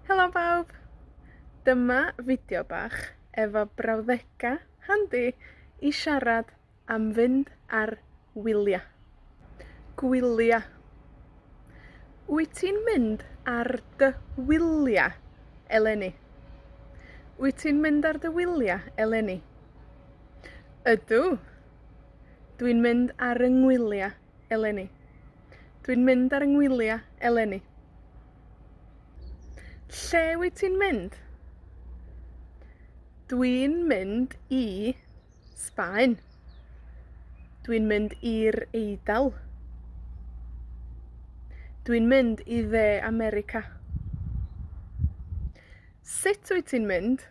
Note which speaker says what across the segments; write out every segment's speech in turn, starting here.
Speaker 1: Helo bawb! Dyma fideo bach efo brawddega handi i siarad am fynd ar wylia. Gwylia. Wyt ti'n mynd ar dy wylia eleni? Wyt ti'n mynd ar dy wylia eleni? Ydw. Dwi'n mynd ar 'yng ngwylia eleni. Dwi'n mynd ar 'yng ngwylia eleni. Lle wyt ti'n mynd? Dwi'n mynd i Sbaen. Dwi'n mynd i'r Eidal. Dwi'n mynd i Dde America. Sut wyt ti'n mynd?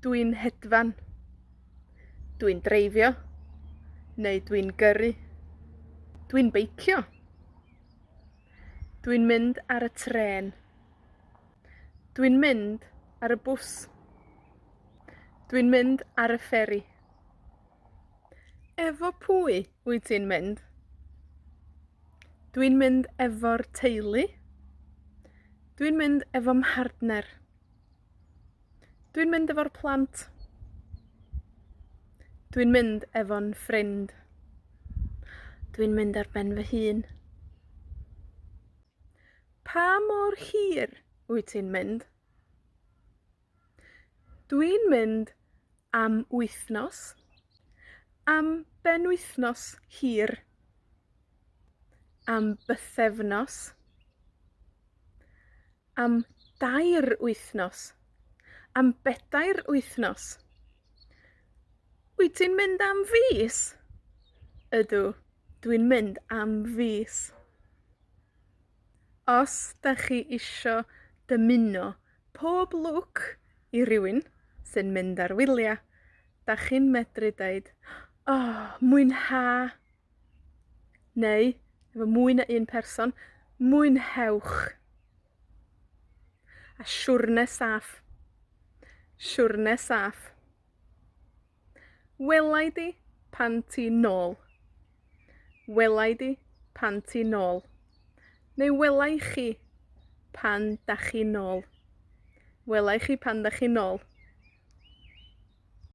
Speaker 1: Dwi'n hedfan. Dwi'n dreifio. Neu dwi'n gyrru. Dwi'n beicio. Dwi'n mynd ar y trên. Dwi'n mynd ar y bws. Dwi'n mynd ar y fferi. Efo pwy wyt ti'n mynd? Dwi'n mynd efo'r teulu. Dwi'n mynd efo 'mhartner. Dwi'n mynd efo'r plant. Dwi'n mynd efo'n ffrind. Dwi'n mynd ar ben fy hun. Pa mor hir wyt ti'n mynd? Dwi'n mynd am wythnos. Am benwythnos hir. Am bythefnos. Am dair wythnos. Am bedair wythnos. Wyt ti'n mynd am fis? Ydw, dwi'n mynd am fis. Os 'dach chi isio dymuno pob lwc i rywun sy'n mynd ar wylia, 'dach chi'n medru deud, o, mwynha, neu, efo mwy na un person, mwynhewch. A siwrne saff. Siwrne saff. Welai di pan ti nôl. Welai di pan ti nôl. Neu welai chi pan 'dach chi nôl. Welai chi pan 'dach chi nôl.